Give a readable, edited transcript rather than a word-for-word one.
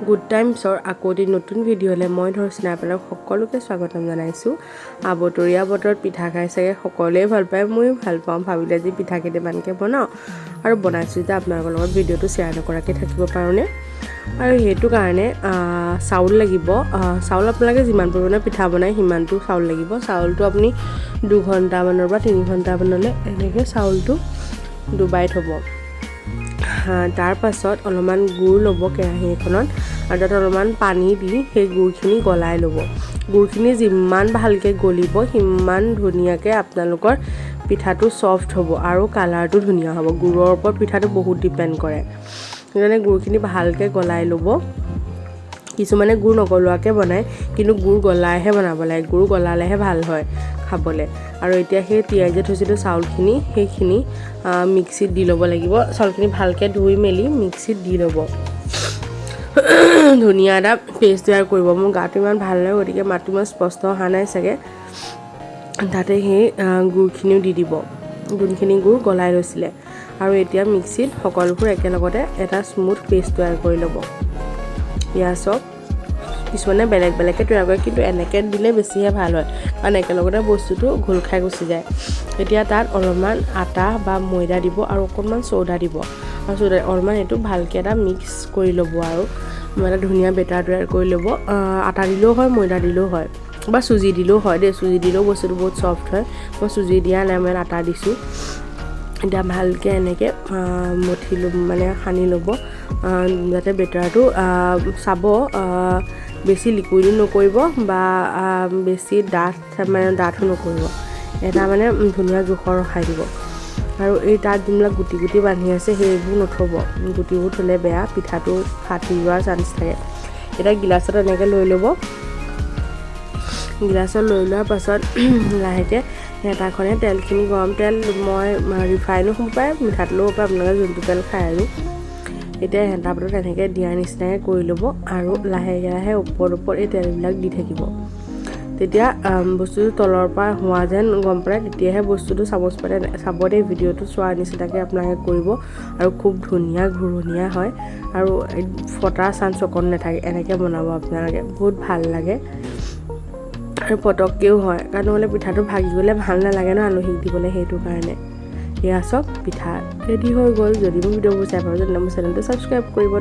Good টাইমছৰ আকৌ এটি নতুন ভিডিঅ'লৈ মই ধৰ্চনা আপোনালোক সকলোকে স্বাগতম জনাইছোঁ। আবতৰীয়া বতৰত পিঠা খাই চাগে সকলোৱে ভাল পায়, ময়ো ভাল পাওঁ। ভাবিলে আজি পিঠা কেইটামানকে বনাওঁ আৰু বনাইছোঁ যেতিয়া আপোনালোকৰ লগত ভিডিঅ'টো শ্বেয়াৰ নকৰাকৈ থাকিব পাৰোঁনে? আৰু সেইটো কাৰণে চাউল লাগিব। চাউল আপোনালোকে যিমান পৰিমাণৰ পিঠা বনায় সিমানটো চাউল লাগিব। চাউলটো আপুনি 2 ঘণ্টামানৰ পৰা 3 ঘণ্টামানলৈ এনেকৈ চাউলটো ডুবাই থ'ব। তাৰপাছত অলপমান গুৰ ল'ব কেৰাহী এখনত আৰু তাত অলপমান পানী দি সেই গুৰখিনি গলাই ল'ব। গুৰখিনি যিমান ভালকৈ গলিব, সিমান ধুনীয়াকৈ আপোনালোকৰ পিঠাটো ছফ্ট হ'ব আৰু কালাৰটো ধুনীয়া হ'ব। গুৰৰ ওপৰত পিঠাটো বহুত ডিপেণ্ড কৰে। সেইকাৰণে গুৰখিনি ভালকৈ গলাই ল'ব। কিছুমানে গুৰ নগলোৱাকৈ বনায়, কিন্তু গুৰ গলাইহে বনাব লাগে। গুৰ গলালেহে ভাল হয় খাবলৈ। আৰু এতিয়া সেই তিয়াই যে থৈছিলোঁ চাউলখিনি, সেইখিনি মিক্সিত দি ল'ব লাগিব। চাউলখিনি ভালকৈ ধুই মেলি মিক্সিত দি ল'ব, ধুনীয়া এটা পেষ্ট তৈয়াৰ কৰিব। মোৰ গাটো ইমান ভাল নহয়, গতিকে মাতটো ইমান স্পষ্ট অহা নাই চাগে। তাতে সেই গুৰখিনিও দি দিব, যোনখিনি গুৰ গলাই লৈছিলে। আৰু এতিয়া মিক্সিত সকলোবোৰ একেলগতে এটা স্মুথ পেষ্ট তৈয়াৰ কৰি ল'ব। এয়া চাওক, কিছুমানে বেলেগ বেলেগকৈ তৈয়াৰ কৰে, কিন্তু এনেকৈ দিলে বেছিহে ভাল হয়, কাৰণ একেলগতে বস্তুটো ঘোল খাই গুচি যায়। এতিয়া তাত অলপমান আটা বা ময়দা দিব আৰু অকণমান চ'ডা দিব আৰু চ'ডা অলপমান এইটো ভালকৈ এটা মিক্স কৰি ল'ব আৰু এটা ধুনীয়া বেটাৰ তৈয়াৰ কৰি ল'ব। আটা দিলেও হয়, ময়দা দিলেও হয় বা চুজি দিলেও হয় দেই। চুজি দিলেও বস্তুটো বহুত ছফ্ট হয়। মই চুজি দিয়া নাই, মই আটা দিছোঁ। এতিয়া ভালকৈ এনেকৈ মঠি ল'ব, মানে সানি ল'ব, যাতে বেটাৰটো চাব, বেছি লিকুইডো নকৰিব বা বেছি ডাঠ, মানে ডাঠো নকৰিব। এটা মানে ধুনীয়া জোখৰ ৰখাই দিব। আৰু এই তাত যোনবিলাক গুটি গুটি বান্ধি আছে, সেইবোৰ নথ'ব। গুটিবোৰ থ'লে বেয়া, পিঠাটো ফাটি যোৱাৰ চান্স থাকে। এতিয়া গিলাচত এনেকৈ লৈ ল'ব। গিলাচত লৈ লোৱাৰ পাছত লাহেকৈ হেতাখনে তেলখিনি, গৰম তেল, মই ৰিফাইনো হ'ব পাৰে, মিঠাতেলো হ'ব পাৰে, আপোনালোকে যোনটো তেল খায়। আৰু এতিয়া হেতাপাতত এনেকৈ দিয়াৰ নিচিনাকৈ কৰি ল'ব আৰু লাহে লাহে ওপৰত ওপৰত এই তেলবিলাক দি থাকিব। তেতিয়া বস্তুটো তলৰ পৰা হোৱা যেন গম পালে, তেতিয়াহে বস্তুটো চামুচ পাতে চাব দেই। ভিডিঅ'টো চোৱাৰ নিচিনাকৈ আপোনালোকে কৰিব আৰু খুব ধুনীয়া ঘূৰণীয়া হয় আৰু ফটাৰ চান্স অকণ নাথাকে। এনেকৈ বনাব আপোনালোকে, বহুত ভাল লাগে আৰু পটককৈও হয়, কাৰণ নহ'লে পিঠাটো ভাগি গ'লে ভাল নালাগে ন আলহীক দিবলৈ, সেইটো কাৰণে। এয়া চাওক, পিঠা ৰেডি হৈ গ'ল। যদি মোৰ ভিডিঅ'বোৰ চাই পাব, তেন্তে মোৰ চেনেলটো ছাবস্ক্ৰাইব কৰিব।